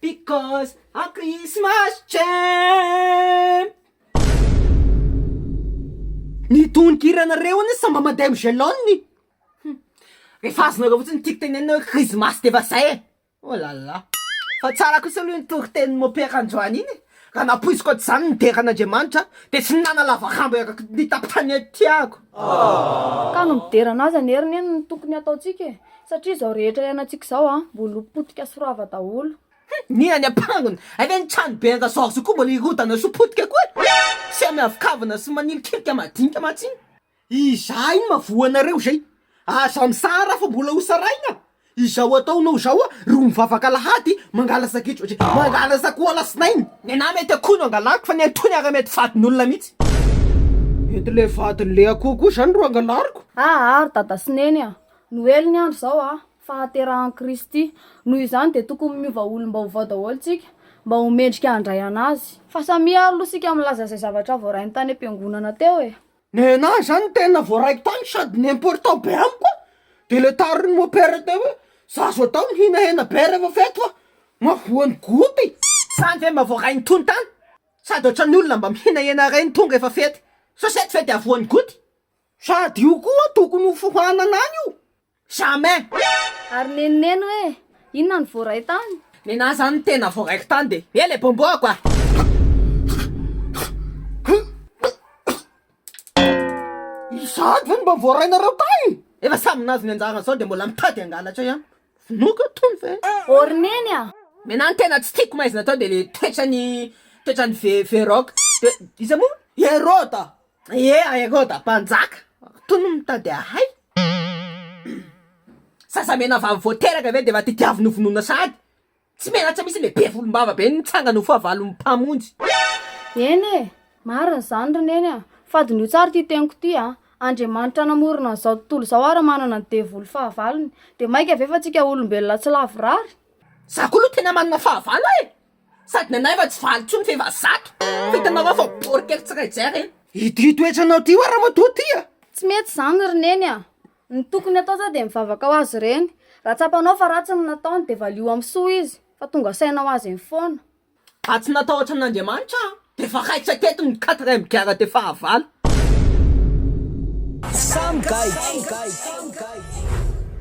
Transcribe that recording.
because I'm Christmas champ. Ny tononkiranareo anie samy mba mandeha am gelone. Hum. Rehefa azonareo fotsiny ny tiako tenenina hoe krismasy de efa zay e! Oh là là! Fa tsara kosa aloha iny toritenin'i Mopera androany iny e! Raha nampoiziko ohatr'izany ny dera an'Andriamanitra de tsy nanalava rambo eraky ny tapitany ako. Ka ny midera anazy anie ry neny no tokony hataontsika e! Satria izao rehetra iainantsika izao an, mbola ho potika sy rava daholo. Hum! Ny any am-pangona, hay ve ny trano be an-dRageorges koa mbola hirodana sy ho potika koa e! Tsy hay miavokavona sy manilikilika madinika mantsy iny. Izaho iny mahavoa anareo izay. Aza misara fa mbola ho saraina. Izao ataonao izao a, ro mivavaka alahady, mangala sakitro, mangala sakoa alasinainy. Nenah mety akoho no angalariko fa ny an'tony ara mety vadin'olona mihitsy. Mety le vadin'le akoho koa zany ro angalariko. Aa ry dada sy neny a! Noely ny andro izao a! Fahaterahan'i Kristy. Noho izany dia tokony miova olom-baovao daholo tsika mba ho mendrika handray an'Azy. Fa samia ary aloha isika milaza izay zavatra voarainy tany am-piangonana teo e! Nenah zany tena voaraiko tany sady ny important be amiko a, de le tarin'i mopera teo hoe za azo atao mihina hena be refa fety fa mahavoan'ny goty. Zany ve mba voarain'i tony tany? Sady ohatran'ny olona mba mihina hena reny tonga efa fety, sosety ve de havoan'ny goty? Sady io koa tokony ho fohanana any io. Jamais! Ary nenoneno hoe inona no voaray tany? Nenah zany tena voaraiko tany de ela e bomboako a! Izany ve no mba voarainareo tany? Efa samy nahazo ny anjarany zao de mbola mitady hangalatra ihany. Vonoiko io tony ve? Ô ry neny a! Nenah ny tena tsy tiako maizina tao de le toetrany toetrany ve veroka de iza moa? Heroda! Ie Heroda mpanjaka! Tony mitady ahay. Zaza menavava vao teraka ve de efa tediaviny ho vonoina sahady? Tsy menatra mihitsy le be volombava be nitsangana ho fahavalon'ny mpamonjy. Eny e! Marina izany ry Neny a! Fa diniho tsara ity teniko ity a! Andriamanitra namorona an'izao tontolo izao ary manana ny devoly fahavalony, dia mainka ve fa tsika olombelona tsy lavorary? Za koa aloha tena manana fahavalo e! Sady ny anay efa tsy valo intsony fa efa zato! Fa hitanareo fa bory kely tsy ray jery e! Ity toetranao ity hoa ramatoa ity a! Tsy mety izany ry Neny a! Ny tokony atao zao dia mivavaka ho azy ireny. Raha tsapanao fa ratsy ny nataony dia valio amin'ny soa izy fa tonga saina ho azy eny foana. Raha tsy natahotra an'Andriamanitra aho dia efa raikitra teto ny quatrième guerre des fahavalo. Samy gaigy.